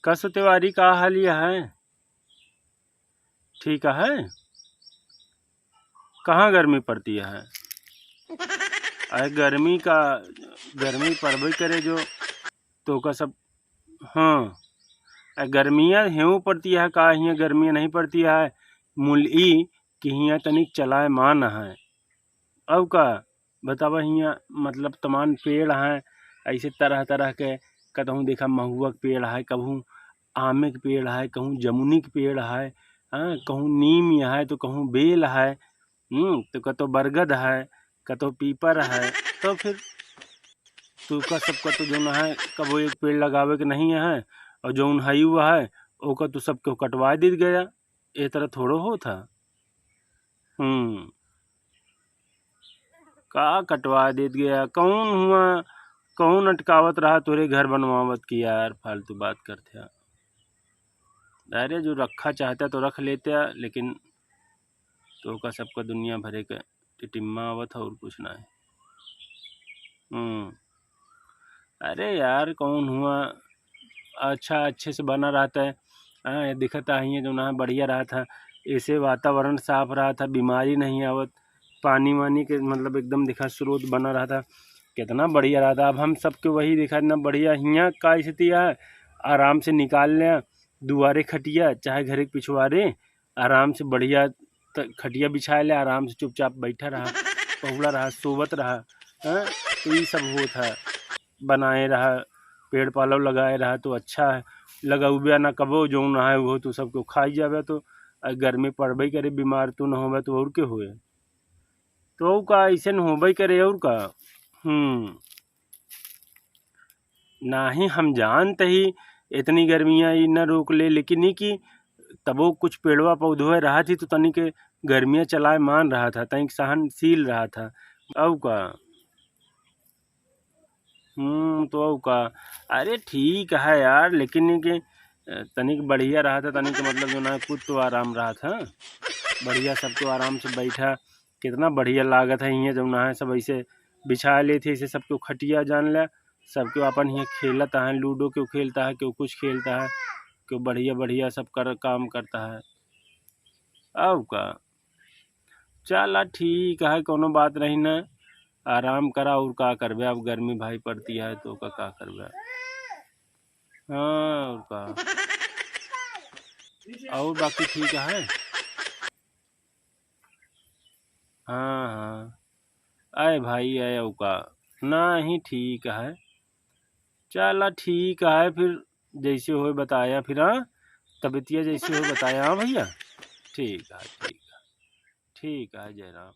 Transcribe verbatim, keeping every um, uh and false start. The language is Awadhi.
कसो तिवारी, का हाल ये है? ठीक है? कहाँ गर्मी पड़ती है? अरे गर्मी का, गर्मी पड़बे करे जो, तो का सब, हाँ, अरे गर्मियाँ हेऊ पड़ती है का, हियाँ गर्मियाँ नहीं पड़ती है? मूल ई कि हियाँ तनिक चलायमान है। अब का बतावा, हियाँ मतलब तमान पेड़ हैं, ऐसे तरह तरह के, कतहूँ देखा महुआ के पेड़ है, कहूँ आमे के पेड़ है, कहूँ जमुनी के पेड़ है, हाँ, कहूँ नीम है, तो कहूँ बेल है, हम्म, तो कतो बरगद है, कतो पीपर है। तो फिर तू का सबका तो जौन है, कबो एक पेड़ लगावे के नहीं है, और जौन है वो है, ओका तू सबके कटवा दीत गया। ए तरह थोड़ो होत है। हम्म, का कटवा देत गया? कौन हुआ, कौन अटकावत रहा तोरे घर बनवावत की यार, फालतू बात करते हैं। अरे जो रखा चाहता तो रख लेते, लेकिन तो का सबका दुनिया भरे के टिटिम्मा आवत है और कुछ ना है। हम्म, अरे यार, कौन हुआ, अच्छा, अच्छे से बना रहता है। हाँ, ये दिखता है, ये जो ना बढ़िया रहता है, ऐसे वातावरण साफ रहता है, बीमारी नहीं आवत, पानी वानी के मतलब एकदम देखा स्रोत बना रहता, कितना बढ़िया रहता। अब हम सबके वही देखा, इतना बढ़िया हियाँ का स्थिति है, आराम से निकाल लें दुआरे खटिया, चाहे घरे के पिछवारे, आराम से बढ़िया त-, खटिया बिछाए ले, आराम से चुपचाप बैठा रहा, पहुड़ा रहा, सोवत रहा। हाँ, तो ये सब होत है, बनाए रहा, पेड़ पालो लगाए रहा तो अच्छा है। लगौबे ना कबो, जौन है वो तो सबको खाई जावे। तो आ गर्मी पड़बे करे, बीमार तू न होवे तो और के होए? तो का ऐसे न होबे करे और का। हम्म, नाही हम जानते ही इतनी गर्मियाँ ई न रोक ले, लेकिन ई कि तबो कुछ पेड़वा पौधवा रहा थी तो तनिक गर्मियाँ चलाए मान रहा था, तनिक सहनशील रहा था। अब का? हम्म, तो अब का? अरे ठीक है यार, लेकिन ई कि, अ, तनिक बढ़िया रहा था, तनिक मतलब जो ना कुछ तो आराम रहा था, बढ़िया सब तो आराम से बैठा, कितना बढ़िया लागत है। हियाँ जौन है सब ऐसे बिछा लेत है, ऐसे सबके खटिया जान ले, सबके अपन हियाँ खेलत है, लूडो क्यों खेलता है, क्यों कुछ खेलता है, क्यों बढ़िया बढ़िया सब कर, काम करता है। अब का, चला ठीक है, कोनो बात नहीं ना, आराम करा, और का करबे, अब गर्मी भाई पड़ती है तो का, का करबे। हाँ, और का, और बाकी ठीक है। हाँ, हाँ। आए भाई, आए, अउ का? नाही, ठीक है। चला, ठीक है, फिर जैसे होए बताया फिर, हाँ? तबियतिया जैसे होए बताया, हाँ भैया? ठीक है, ठीक है। ठीक है, जय राम।